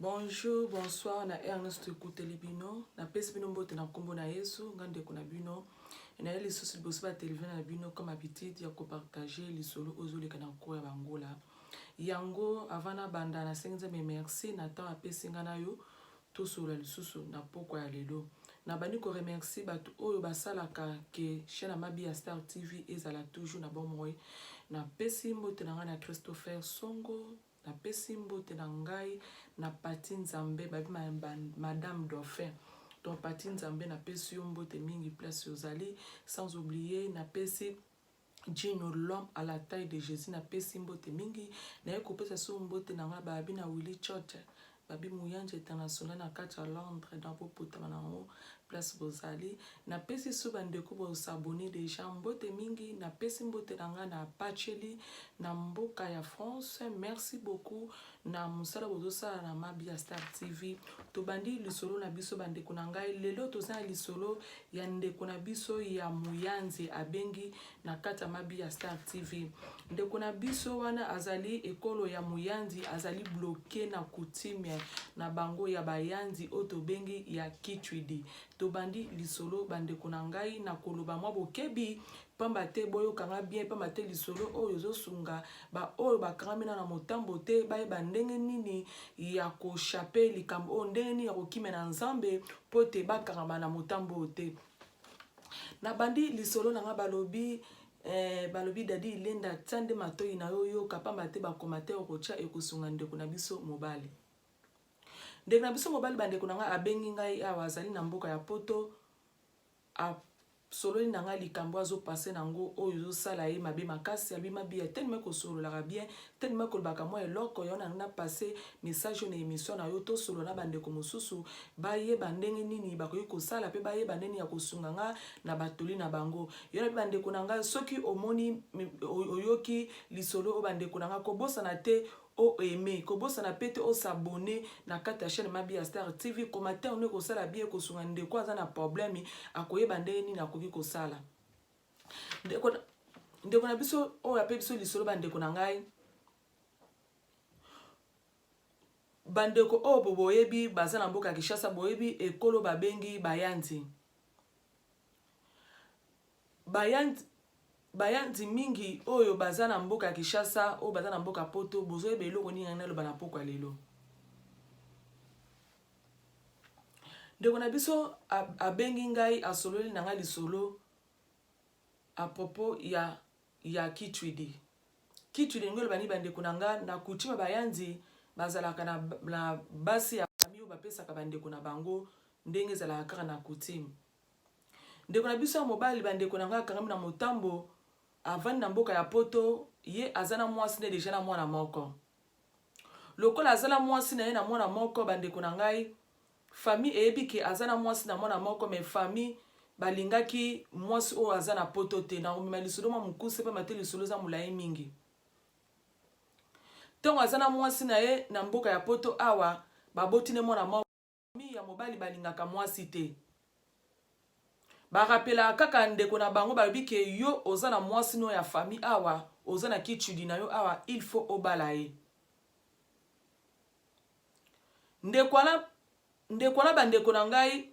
Bonjour, bonsoir na heure nyonso toekuteli bino. Napesi bino mbote na nkombo na Yesu, nga ndeko na bino. Naye lisusu liboso ba television na bino comme habitude ya kopartage lisolo oyo ezoleka na nko ya bangola. Yango avant nabanda nasengi Nzambe merci na temps apesi nga na yo tosolola lisusu na pokwa ya lelo. Nabandi ko remercier bato oyo basalaka ke chaîne ya Mabiya Star TV ezala toujours na bomoi. Napesi mbote na ngai na Christopher Songo, napesi mbote na ngai na Patty Nzambe, babi Madame Dauphin. Donc Patty Nzambe napesi yo mbote mingi place ozali, sans oublier napesi Djino l'homme à la taille de Jesus napesi mbote mingi naye kopesa so mbote na nga babi na Willy Church babi Muyanja international na kati ya Londres donc bopotama na yango place bozali napesi so bandeko bosabone deja mbote mingi napesi mbote na nga na Pacheli na mboka ya France merci beaucoup na mosala bozosala na Mabia Star TV. Tobandi lisolo na biso bandeko na ngai. Lelo toza na lisolo ya ndeko na biso ya Muyanzi abengi na kati ya Mabia Star TV. Ndeko na biso wana azali ekolo ya Muyanzi, azali bloqué na coutume na bango ya Bayanzi oyo tobengi ya Kitwidi. Tobandi lisolo bandeko na ngai na koloba mwa bokebi Pamba te boyoka nga bien, pamba te lisolo oyo ezosunga ba oyo bakangami nano na motambo te bayeba ndenge nini ya ko chapper likambo oyo, ndenge nini ya kokima na Nzambe mpo te bakangama na motambo oyo te. Nabandi lisolo na nga balobi eh, balobi Daddy Ilenda tia nde matoyi na yo oyoka pamba te ba commentaire okotia ekosunga ndeko na biso mobali. Ndeko na biso mobali bandeko na nga abengi ngai awa azali na mboka ya poto Asololi na ngai likambo azo passer na ngo oyo ezo sala ye mabe makasi alobi mabiya tellement que osololaka bien tellement que olobaka mwa eloko yango nalingi na passer message oyo na emission na yo tosolola na ba ndeko mosusu bayeba ndenge nini bakoki kosala pe bayeba ndenge nini ya kosunga nga na ba toli na bango yo na ba ndeko na ngai soki omoni oyoki lisolo oyo ba ndeko na ngai kobosana te O aimer, kobosana pe te o s'abonner na kati ya chaine Mabiya Star TV, commentaire no ekosala bien ekosunga ndeko aza na problème akoyeba ndenge nini akoki kosala. Ndeko ndeko na biso oyo ape biso lisolo ba ndeko na ngai bandeko oyo boyebi baza na mboka ya Kinshasa boyebi ekolo babengi Bayanzi. Bayanzi Bayanzi mingi oyo baza na mboka ya Kinshasa, oyo baza na mboka poto, bozoyeba eloko nini ngai naloba na pokwa lelo. Ndeko na biso abengi ngai asololi na ngai lisolo à propos ya ya Kitwidi. Kitwidi elingi oloba nini bandeko na ngai? Na coutume bayanzi bazalaka na, na basi ya famille oyo bapesaka bandeko na bango ndenge ezalaka kaka na coutume. Ndeko na biso ya mobali ba ndeko na ngai akangami na motambo avandi na mboka ya poto ye aza na mwasi ne deja na mwana moko lokola aza na mwasi na ye na mwana moko ba ndeko na ngai famille eyebi ke aza na mwasi na mwana moko mais famille balingaki mwasi oyo aza na poto te na komema lisolo mwa mokuse pamba te lisolo eza molai mingi ntango aza na mwasi na ye na mboka ya poto awa baboti ne mwana moko Famille ya mobali balingaka mwasi te. Ba rappelaka kaka ndeko na bango balobi ke yo oza na mwasi no ya famille awa, oza na kitshudi na yo awa il faut obala ye. Ndeko wana ndeko wana ba ndeko na ngai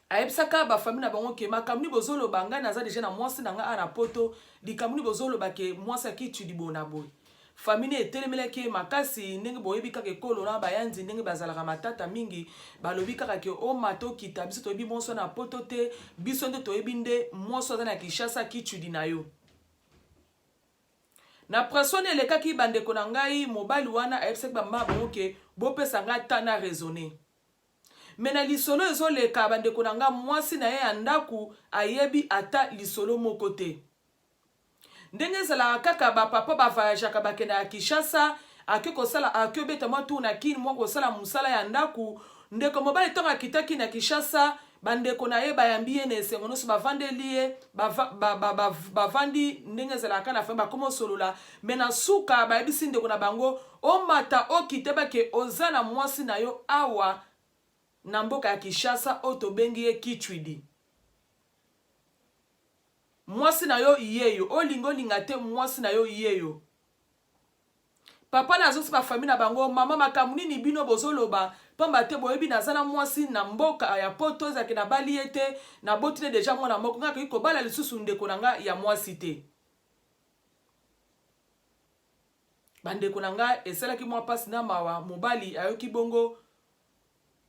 ayebisaka ba famille na bango ke makambo nini bozoloba ngai naza deja na mwasi na ngai awa na poto likambo nini bozoloba ke mwasi akitudi boye na boye famille etelemelaki ye makasi ndenge boyebi kaka ekolo na bayanzi ndenge bazalaka matata mingi balobi kaka ke omata okita biso toyebi mwasi na poto te biso nde toyebi nde mwasi aza na Kinshasa kitudi na yo na pression elekaki bandeko na ngai mobali wana ayebisaki bamama bango ke bopesa ngai temps na raisonner Mais na lisolo ezo leka ba ndeko na nga mwasi na ye ya ndaku ayebi ata lisolo moko te. Ndenge ezalaka kaka ba papa ba voyageaka bakendaka Kinshasa ake kosala ake obeta mwa tour na kin mwa kosala musala ya ndaku ndeko mobali ntango akitaki na Kinshasa bandeko na ye bayambi ye na esengo nyonso bavandeli ye bavandi ndenge ezalaka na famille bakoma osolola me na suka bayebisi ndeko na bango Omata okita ba ke oza na mwasi na yo awa na mboka ya Kinshasa oyo tobengi ye Kitshwidi. Mwasi na yo yeyo, olinga olinga te mwasi na yo yeyo. Papa na azongisi ba famille na bango, mama makambo nini bino bozoloba pamba te boyebi naza na mwasi na mboka ya poto ezalaki nabali ye te, naboti ne deja mwana moko, ngai nakoki kobala lisusu ndeko na ngai ya mwasi te. Bandeko na ngai esalaki mwa pasi na mawa, mobali ayoki bongo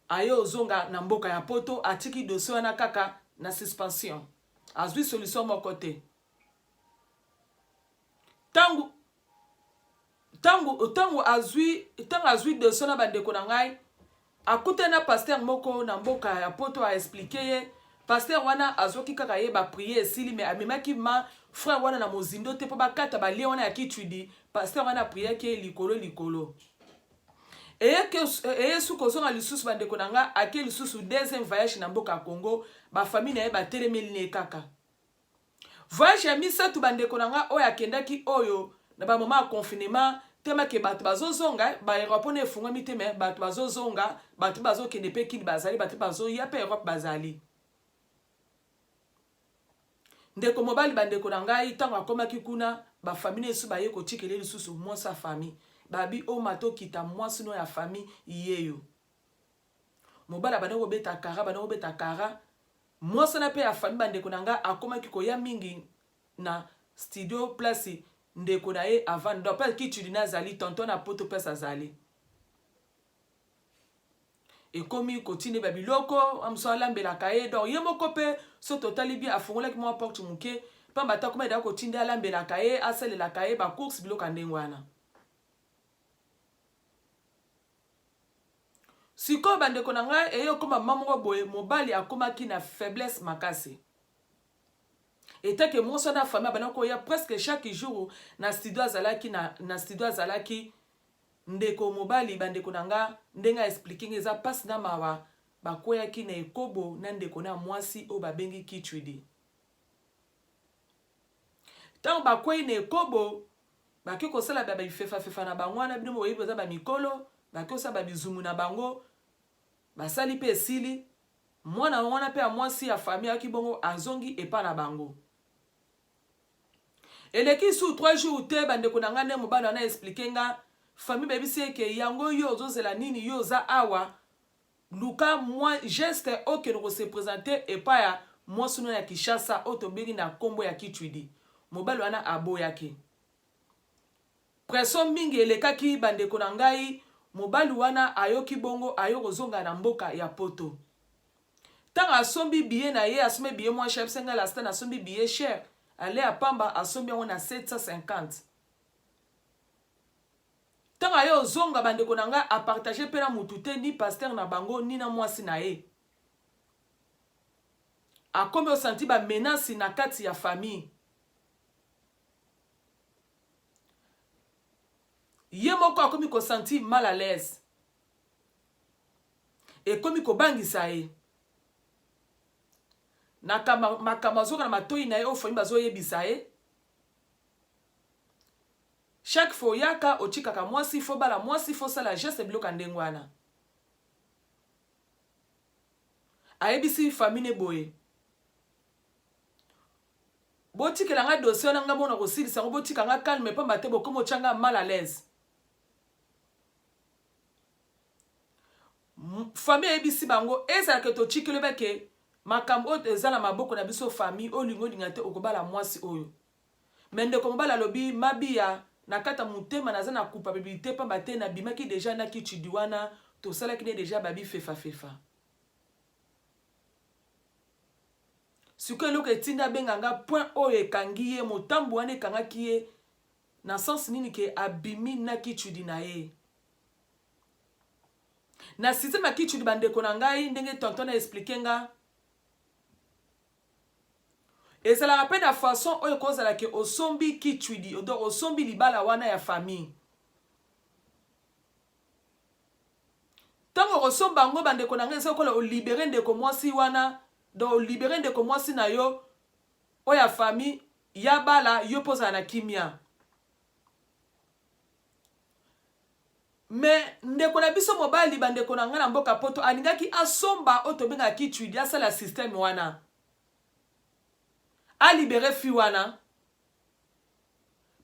aye ozonga na mboka ya poto, atiki dossier wana kaka na suspension, azwi solution moko te. Tango tango tango azwi tango azwi dossier na bandeko na ngai akutani na pasteur moko na mboka ya poto a expliquer ye pasteur wana azwaki kaka ye ba prier esili mais amemaki ma frère wana na mozindo te mpo bakata ba lien wana ya kitshudi pasteur wana apriaki ye likolo likolo eye su kozonga lisusu bandeko na ngai ake lisusu deuxième voyage na mboka ya Congo ba famille na ye batelemeli ne kaka Voyage ya misatu ba ndeko na nga oyo akendaki oyo na ba moment ya confinement tellement que batu bazo zonga ba aeroport na efungwami te mais batu bazo zonga batu bazo kende pe kin bazali batu bazo ya pe Europe bazali. Ndeko mobali ba ndeko na ngai tango akomaki kuna ba famille na yesu baye kotikela ye lisusu mwasi ya famille babi omata okita mwasi no ya famille yeyo. Mobali abandaki kobeta kara abandaki kobeta kara Mwasi wana pe ya famille ba ndeko na nga akomaki koya mingi na studio place ndeko na ye avanda donc place kitshudina azali tonton na poto place azali ekomi kotinda ba biloko mosusu alambelaka ye donc ye moko pe so totali bien afungolaki mwa porte moke pamba te akomaki deja kotinda alambelaka ye asalelaka ye ba course biloko ya ndenge wana. Sikoyo ba ndeko na ngai eye okoma mama moko boye mobali akomaki na faiblesse makasi etant que mwasi wana famille abanda koya presque chaque jour na studio azalaki na, na studio azalaki ndeko mobali ba ndeko na nga ndenge a explique nga eza pasi na mawa bakweyaki na ekobo na ndeko na mwasi oyo babengi Kitshwidi Tango bakweyi na ekobo, bake kosala ba bifefafefa na bango wana, bino boyebi baza ba mikolo, bake kosala ba bizumu na bango, basali pe esili, mwana wana pe ya mwasi ya famille ayoki bongo azongi epa na bango. Eleki lisusu 3 jours te ba ndeko na nga nde mobali wana explique nga, famille bayebisi ye ke yango yo ozozela nini yo oza awa Luka mwa geste okende ko se presenter epa ya mwasi no ya Kinshasa oyo tobengi na kombo ya Kitshwidi. Mobali wana aboyaki. Pression mingi elekaki ba ndeko na ngai, mobali wana ayoki bongo aye kozonga na mboka ya poto. Tango asombi billet na ye, asombi billet mwa cher, ayebisi ngai lasta nasombi billet cher, aller ya pamba asombi yango na 750. Tango aye ozonga ba ndeko na ngai a partager pe na mutu te ni pasteur na bango ni na mwasi na ye. Akomi o sentir ba menaces na kati ya famille. Ye moko akomi ko sentir mal à l'aise. Ekomi kobangisa ye. Na makambo azoyoka na matoyi na ye oyo famille bazoyebisa ye. Chaque fois oyaka otikaka mwasi faut obala mwasi faut osala geste biloko ya ndenge wana. Ayebisi famille ne boye botikela nga dossier wana nga moko nakosilisa yango botika nga calme pamba te bokomi otia nga mal à l'aise. Famille ayebisi bango ezala ke totikeli ba ke makambo oyo eza na maboko na biso famille olinga olinga te okobala mwasi oyo. Mais ndeko mobali alobi mabiya na kati ya motema naza na culpabilite pamba te na bimaki dejà na kitshidi wana tosalaki ne dejà ba bifefa fefa. Sikoyo eloko etindi abenga nga point oyo ekangi ye motambu wana ekangaki ye na sens nini ke abimi na kitshudi na ye. Na système ya kitshudi ba ndeko na ngai ndenge tonton a explique nga Ezalaka pe na façon oyo ekozala ke osombi kitshwidi donc osombi libala wana ya famille. Tango okosomba yango ba ndeko na ngai eza lokola o libere ndeko mwasi wana donc o libere ndeko mwasi na yo oyo ya famille ya bala yo pe ozala na kimia. Mais ndeko na biso mobali ba ndeko na ngai na mboka poto alingaki asomba oyo tobengaka kitshwidi asala système wana. A libere fille wana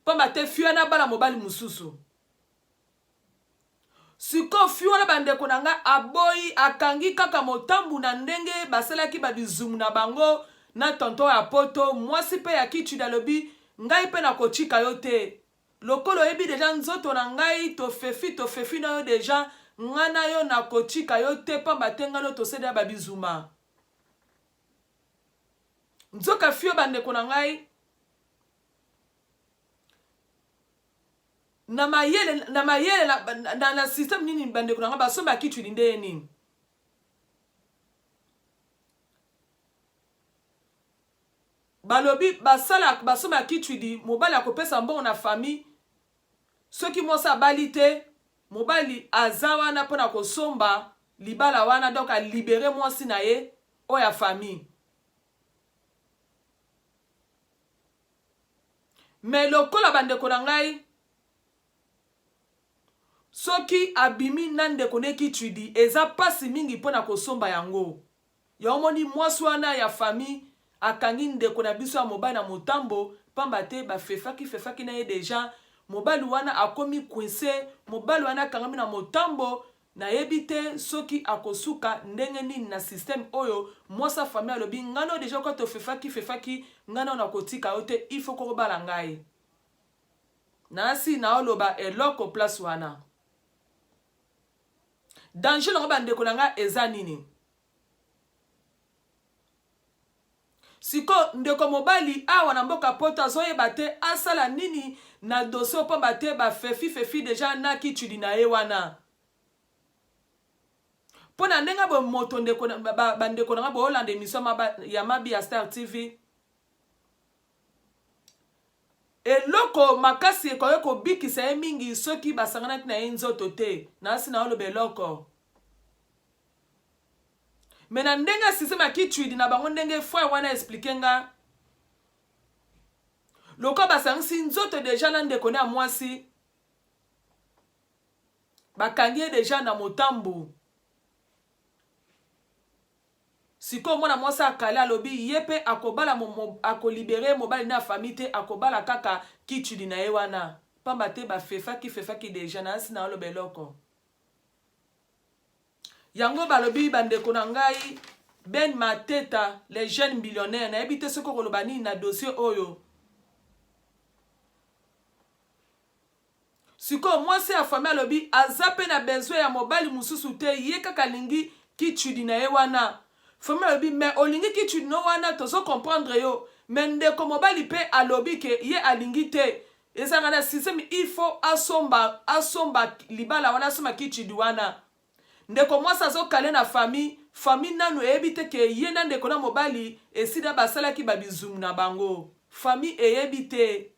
pamba te fille wana abala mobali mususu. Sikoyo fille wana bandeko na ngai aboyi akangi kaka motambu na ndenge basalaki ba bizumu na bango na tonton ya poto mwasi pe ya kitshudi alobi ngai pe nakotika yo te lokola oyebi deja nzoto na ngai tofefi tofefi na yo deja ngai na yo nakotika yo te pamba te ngai no tosali deja ba bizuma nzoka fille oyo bandeko na ngai Na mayele na mayele na, na, na système nini bandeko na nga basomba kitshudi ndenge nini? Balobi basala basomba kitshudi mobali akopesa mbongo na famille soki mwasi abali te mobali aza wana pona kosomba libala wana donc a libere mwasi na ye oyo ya famille. Mais lokola ba ndeko na ngai soki abimi na ndeko ne kitshudi eza pasi mingi pona kosomba yango. Yango omoni mwasi wana ya famille akangi ndeko na biso ya mobali na motambo pamba te ba fefaki fefaki na ye dejà mobali wana akomi coince mobali wana akangami na motambo Nayebi te soki akosuka ndenge nini na système oyo, mwasi ya famille alobi nga nayo dejà oka tofefaki fefaki nga nayo nakotika yo te il faut kobala ngai. Nasi naoloba eloko place wana. Danger nango ba ndeko na nga eza nini? Sikoyo ndeko mobali awa na mboka poto azoyeba te asala nini na dossier oyo pamba te ba fefi fefi dejà na kitshudi na ye wana. Po na ndenge boye moto ndeko ba ndeko na nga boolanda emission ya mabi ya Star TV eloko makasi ekoki kobikisa ye mingi soki basanganaki na ye nzoto te nasi naoloba eloko Mais na ndenge ya système ya kitshwidi na bango ndenge frère wana explique nga lokola basangisi nzoto deja na ndeko ne ya mwasi bakangi ye deja na motambu sikoyo mwana mwasi akale alobi ye mpe akobala akolibere mobali na famille te akobala kaka kitshudi na ye wana pamba te bafefaki fefaki deja na nsi na oloba eloko Yango balobi ba ndeko na ngai Ben Mateta le jeune millionnaire nayebi te soki okoloba nini na dossier oyo. Sikoyo mwasi ya famille alobi aza pe na besoin ya mobali mosusu te ye kaka alingi kitshudi na ye wana. Famille alobi mais olingi kitshudi no wana tozo comprendre yo mais ndeko mobali pe alobi ke ye alingi te Ezalaka na système il faut asomba asomba libala wana asomba kitshidi wana. Ndeko mwasi azo kale na famille, famille nanu eyebi te ke ye na ndeko na mobali esida basalaki ba bizumu na bango. Famille eyebi te.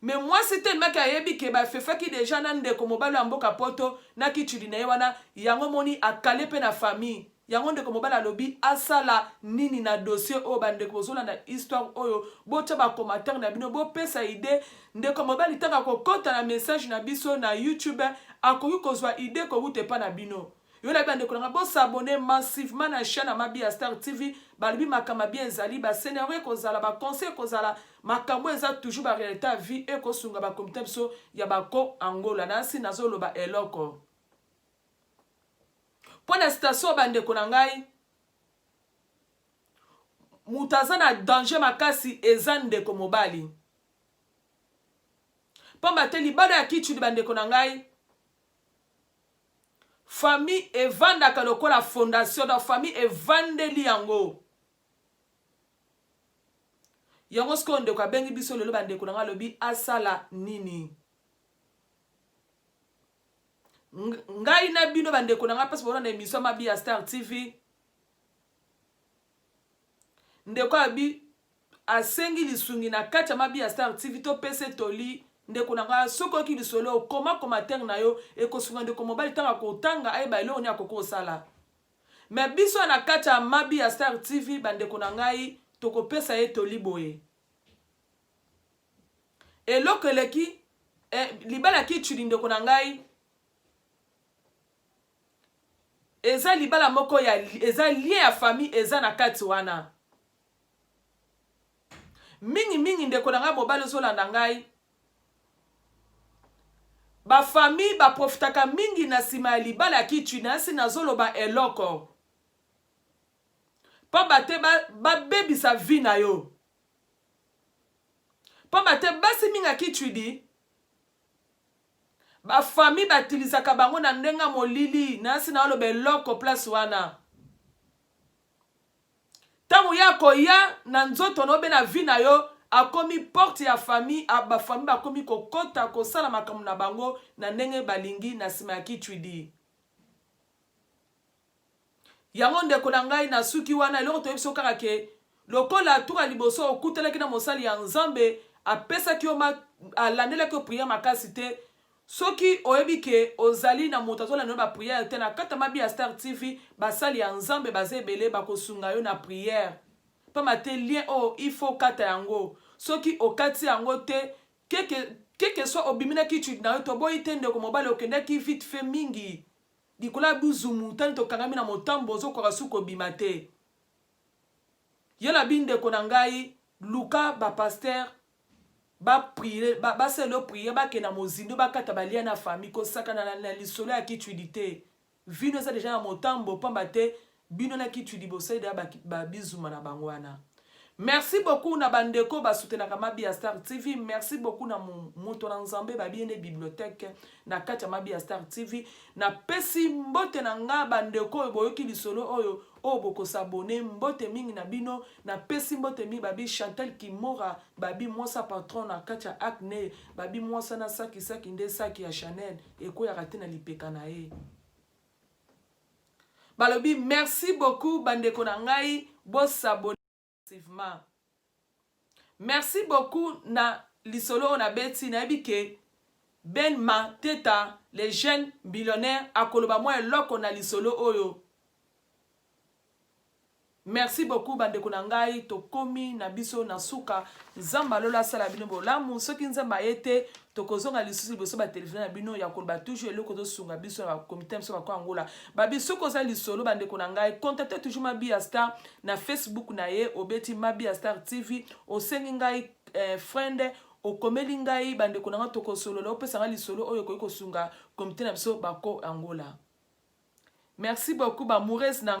Mais mwasi tellement ke ayebi ke ba fefaki dejà na ndeko mobali ya mboka poto na kitshidi na ye wana yango omoni akale pe na famille. Yango ndeko mobali alobi asala nini na dossier oyo ba ndeko bozolanda histoire oyo botia ba commentaire na bino bopesa idee ndeko mobali tango akokota na message na biso na YouTube akoki kozwa idee kowuta epa na bino yo nayebi bandeko na nga bo s'abonner massivement na chaîne ya Mabiya Star TV balobi makambo ya bien ezali ba scenario ekozala ba conseil ekozala makambo eza toujours ba realite ya vie ekosunga ba communauté biso ya ba ko Angola nasi nazoloba eloko Mpo na station ba ndeko na ngai moto aza na danger makasi eza ndeko mobali pamba te libala ya kitshudi ba ndeko na ngai famille evandaka lokola fondation donc famille evandeli yango yango sikoyo ndeko abengi biso lelo bandeko na ngai alobi asala nini Ngai na bino ba ndeko na ngai place boza na emission Mabiya Star TV. Ndeko abi asengi lisungi na kati ya Mabiya Star TV topesa toli ndeko na ngai soki oyoki lisolo koma commentaire na yo ekosunga ndeko mobali ntango akotanga ayeba eloko nini akoki kosala. Me biso na kati ya Mabiya Star TV bandeko na ngai tokopesa ye toli boye. Eloko eleki eh, libala kitshudi ndeko na ngai eza libala moko ya eza lien ya famille eza na kati wana mingi mingi ndeko na ngai mobali ozolanda ngai. Bafamille baprofitaka mingi na nsima ya libala ya kitwi. Nasi nazoloba eloko, pamba te babebisa vie na yo, pamba te basi mingi ya kitwidi, bafamille batilisaka bango na ndenge ya molili. Nasi naoloba eloko place wana. Ntango ye akoya na nzoto na yo mpe na vie na yo, akomi porte ya famille. Bafamille bakomi kokɔta, kosala makambo na bango na ndenge balingi na nsima ya kitwidi yango. Ndeko na ngai, na suki wana, eloko toyebi so kaka ke lokola tuka liboso okutanaki na mosali ya Nzambe, apesaki yo, alandelaki yo prière makasi te. Soki oyebi ke ozali na moto azolanda yo baprière te, na kati ya Mabi ya Star TV, basali ya Nzambe baza ebele, bakosunga yo na prière, pamba te lien oyo, il faut okata yango. Soki okati yango te, keke so obimi na kitwidi na yo, toboyi te. Ndeko mobali, okendaki vite fait mingi likolo ya buzumu. Tani tokangami na motambo, ozokoka suki obima te. Ye na bindeko na ngai, luka bapasteur, baprier, basala yo prière, bakende na mozindo, bakata balia na famille. Kosakana na lisolo ya kitwidi te. Vino eza deja na motambo, pamba te bino na kitwidi bosali deja babizuma na bango wana. Merci beaucoup na bandeko basoutenaka Mabi ya Star TV. Merci beaucoup na moto na Nzambe, babi nde bibliothèque na kati ya Mabi ya Star TV. Napesi mbote na nga bandeko oyo boyoki lisolo oyo, oyo bokos'abonner, mbote mingi na bino. Napesi mbote mingi babi Chantal Kimora, babi mwasa patron na kati ya Acne, babi mwasa na sakisaki nde saki ya Chanel ekweyaka te na lipeka na ye. Balobi merci beaucoup, bandeko na ngai, bos'abonner massivement. Merci beaucoup na lisolo oyo nabeti. Nayebi ke Ben Mateta, le jeune millionnaire, akoloba mwa eloko na lisolo oyo. Merci beaucoup, bandeko na ngai. Tokomi na biso na suka. Nzambe alola asala bino bolamu. Soki Nzambe aye te, tokozonga lisusu liboso batelevizio na bino ya koloba toujours eloko tosunga biso na bakomite biso bako Angola. Babi, soki oza lisolo, bandeko na ngai, contacte toujours Mabi ya Star na Facebook na ye. Obeti Mabi ya Star TV, osengi ngai friend, okomeli ngai, bandeko na ngai, tokosolola, opesa ngai lisolo oyo ekoki kosunga komite na biso bako Angola. Merci beaucoup, bamourese na.